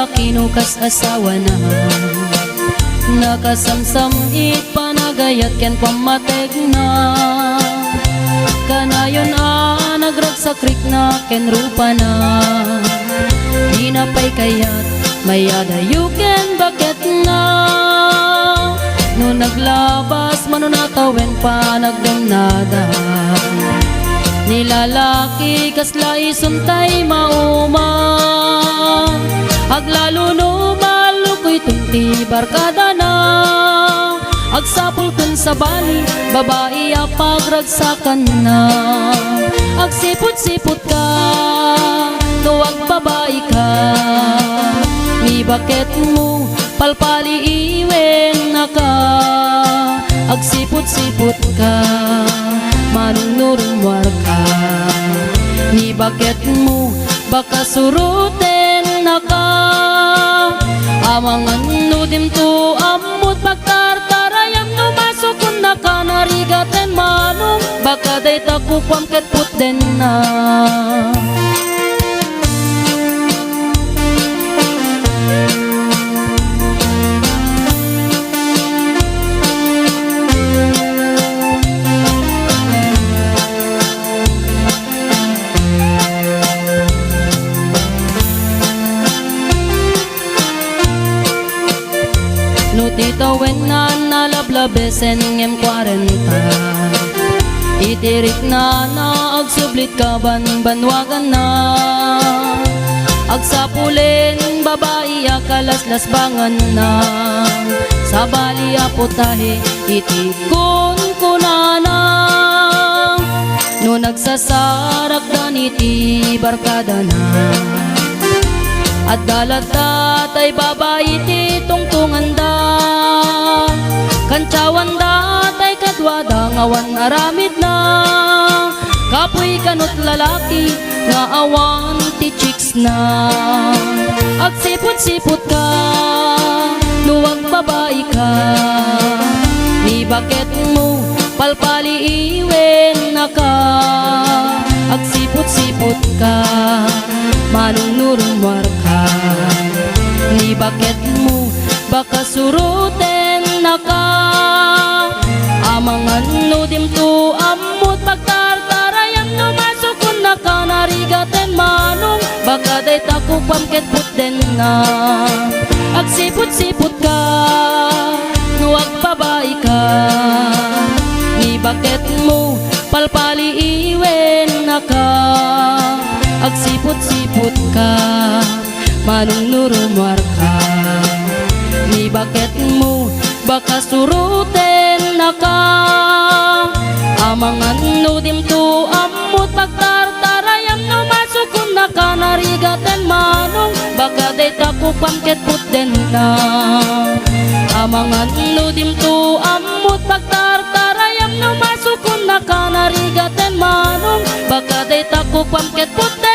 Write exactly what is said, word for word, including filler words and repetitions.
lalaki no kas asawana. Nakasamsam it panagayat ken pammategna. Kanayon a nagragsak rikna ken rupana. Dina pay kayat mayadayo ken baketna. No naglabas mano natawen panagdennada. Ni lalaki kasla isuntay mauma. Aglalo no malukuyton ti barkadana. Agsapul ken sabali, babai a pagragsakanna. Agsiput-siputka, no agbabaika. Ni baketmo, palpaliiwennaka. Agsiput-siputka, manunurmuarka. Ni baketmo, baka surutennaka. Amangan no dimto ammot pagtartarayam no masukonnaka narigaten manong baka dayta kukuam ket putdenna. No ti tawenna nalablabesen ngem kuarenta, iti riknana agsublit kabanbanwaganna. Agsapulen babai a kalaslasbanganna, sabali a putahe iti kunkunana. No nagsasarakdan iti barkadana, adda latta tay babai ti tungtunganda. Kantiawanda tay kaduada nga awan aramidna. Kapuy kanut lalaki nga awan ti chicks na. Agsiput-siputka, no agbabaika, ni baketmo, palpaliiwennaka. Agsiput-siputka, manunurmuarka, ni baketmo, baka surutennaka. Amangan no dimto ammot pagtartarayam no masukonnaka narigaten manong baka dayta kukuam ket putdenna. Agsiput-siputka, no agbabaika, ni baketmo, palpaliiwennaka. Agsiput-siputka, manunurumuarka, ni baketmo, baka surutennaka. Amangan no dimto ammot pagtartarayam no masukonnaka narigaten manong baka dayta kukuam ket putdenna. Amangan no dimto ammot pagtartarayam no masukonnaka narigaten manong baka dayta kukuam ket putdenna.